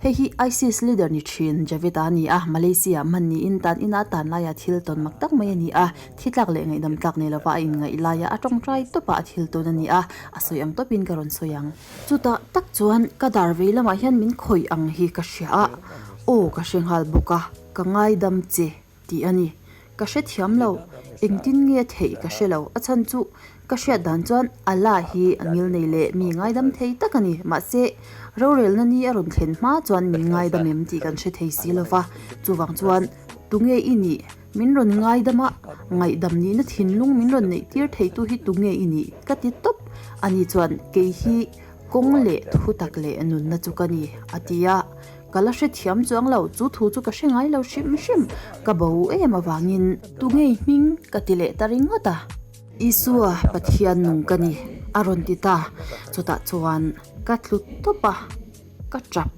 Hei hi ISIS leader ni thin Javed-a a ni a, Malaysia hman niin tan ina tan laia thil tawn mak tak mai a ni a, thi tlak leh ngaihdam tlak nei lova a inngaih laia a tawngtai tawpah a thil tawn a ni a, a sawi ang tawpin ka rawn sawi ang. Chutah tak chuan ka dar vei lamah hian min khawih ang hi ka hria a, aw ka hre nghal bawk a, ka ngaidam che tih a ni. Ka hrethiam lo, engtin nge theih ka hre lo, a chhan chu ka hriat dan chuan Allah hi a ngil nei leh mi ngaidam thei tak a ni, mahse rorelna ni a rawn thlen hma chuan min ngaidam em tih kan hre thei si lo va, chuvang chuan tunge i nih? Min rawn ngaidam a, ngaihdam nihna thinlung min rawn neih tir theitu hi tunge i nih? Ka ti tawp. Ani chuan, Kei hi kawng leh thu tak leh nunna chu ka ni, a ti a. Ka la hrethiam chuang lo, chu thu chu ka hre ngai lo hrim hrim. Ka bo em avangin tunge i hming? Ka ti leh ta ringawt a. Isua, Pathian nung ka ni, a rawn ti ta. Chutah chuan ka tlu tawp a, ka tap.